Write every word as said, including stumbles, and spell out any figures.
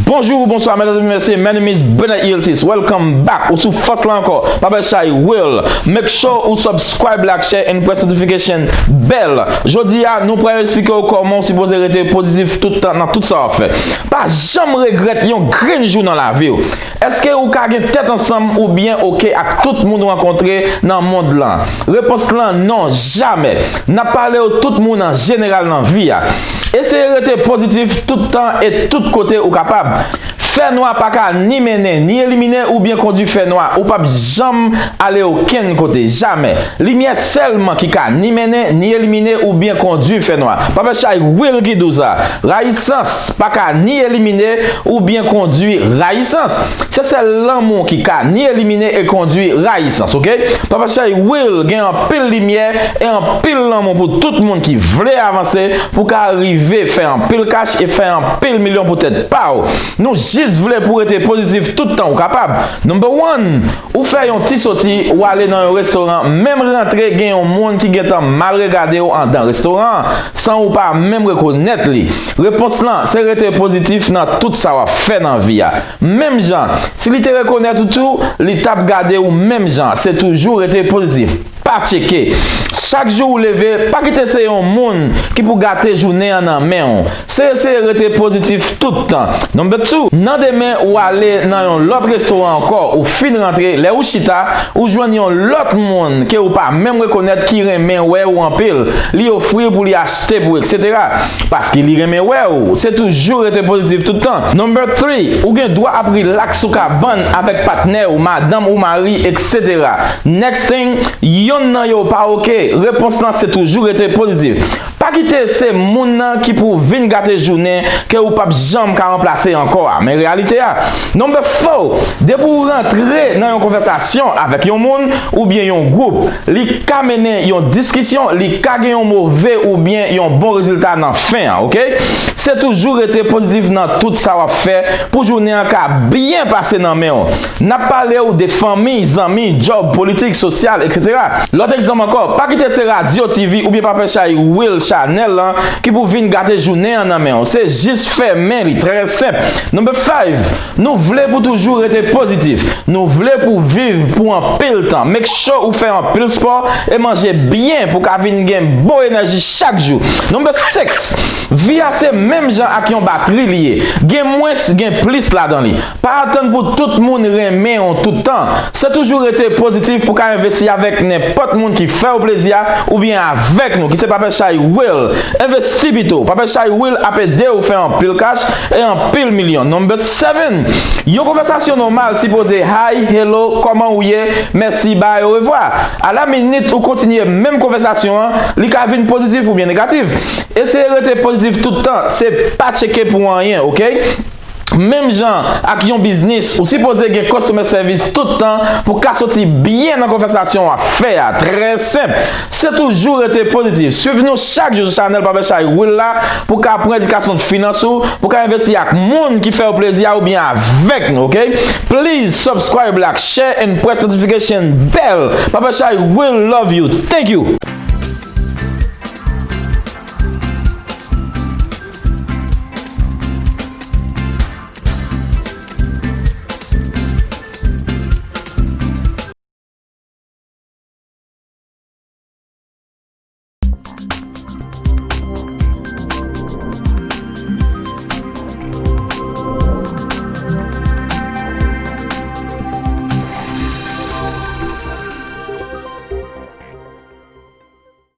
Bonjou, bonswa, medam e mesye, my name is Bernard Iltis. Welcome back. Ou sou Fòs la ankò. Papa Chay Will. Make sure ou subscribe, like, share and press notification bell. Jodi a, nou pral eksplike w kòman w sipoze rete pozitif tout tan nan tout sa w ap fè. Pa janm regrèt yon grenn jou nan lavi w. Èske ou ka gen tèt ansanm oubyen oke ak tout moun ou rankontre nan mond lan? Repons lan non, jamè. N ap pale w tout moun an jeneral nan vi a. Eseye rete pozitif tout tan e tout kote ou kapab. Fènwa pa ka ni mennen, ni elimine oubyen kondui fènwa. Ou p ap janm ale okenn kote, jamè. Limyè sèlman ki ka ni mennen, ni elimine oubyen kondui fènwa. Papa Chay Will ki di w sa. Rayisans pa ka ni elimine oubyen kondui rayisans. Se sèl lanmou ki ka ni elimine e kondui rayisans, oke? Papa Chay Will gen anpil limyè e anpil lanmou pou tout moun ki vle avanse, pou ka rive fè anpil kach e fè anpil milyon pou tèt pa w. Nou jis vle pou w rete pozitif tout tan ou kapab. Number one, ou fè yon ti soti, ou ale nan yon restoran, menm rantre gen yon moun ki gentan mal regade w anndan restoran an, san ou pa menm rekonèt li. Repons lan, se rete pozitif nan tout sa w ap fè nan vi a. Menm jan, si li te rekonèt ou tou, li t ap gade w menm jan. Se toujou rete pozitif. Pa tcheke. Chak jou ou leve, pa kite se yon moun ki pou gate jounen an nan men w. Se eseye rete pozitif tout tan. Number two, nan demen ou ale nan yon lòt restoran ankò, ou fin rantre, lè ou chita, ou jwenn yon lòt moun ke ou pa menm rekonèt ki renmen wè ou anpil. Li ofri w pou li achte pou ou, etsetera. Paske li renmen wè w. Se toujou rete pozitif tout tan. Number three, ou gen dwa ap rilaks sou kabann avèk patnè w, madanm ou mari, etsetera. Next thing, yonn nan yo pa oke. Repons lan se toujou rete pozitif. Pa kite se moun nan ki pou vin gate jounen ke ou p ap janm ka ranplase ankò a. Men reyalite a. Number four, depi ou rantre nan yon konvèsasyon avèk yon moun oubyen yon gwoup, li ka mennen yon diskisyon, li ka gen yon move oubyen yon bon rezilta nan fen an, oke? Se toujou rete pozitif nan tout sa w ap fè pou jounen an ka byen pase nan men w. N ap pale w de fanmi, zanmi, djòb, politik, sosyal, etsetera. Lòt egzanp ankò, pa kite se radyo, T V oubyen Papa Chay Will Chanèl lan ki pou vin gate jounen an nan men w. Se jis fèmen li, trè senp. Number five, nou vle pou toujou rete pozitif. Nou vle pou viv pou anpil tan. Make sure ou fè anpil spò e manje byen pou ka vin gen bon enèji chak jou. Number six, vi a se menm jan ak yon batri li ye. Gen mwens, gen plis ladan li. Pa atann pou tout moun renmen w tout tan. Se toujou rete pozitif pou ka envesti avèk nenpòt moun ki fè w plezi a oubyen avèk nou, ki se Papa Chay Will. Envesti pito. Papa Chay Will ap ede w fè anpil kach e anpil milyon. Number seven, yon konvèsasyon nòmal sipoze hi, hello, kòman ou ye, mèsi, bye, orevwa. Alaminit ou kontinye menm konvèsasyon an, li ka vin pozitif oubyen negatif. Eseye rete pozitif tout tan, se pa tcheke pou anyen, oke? Menm jan ak yon biznis, ou sipoze gen customer service tout tan pou ka soti byen nan konvèsasyon w ap fè a. Trè senp. Se toujou rete pozitif. Swiv nou chak jou sou chanèl Papa Chay Will la pou ka pran edikasyon finans ou, pou ka envesti ak moun ki fè w plezi a oubyen avèk nou, oke? Please subscribe, like, share and press notification bell. Papa Chay Will love you. Thank you.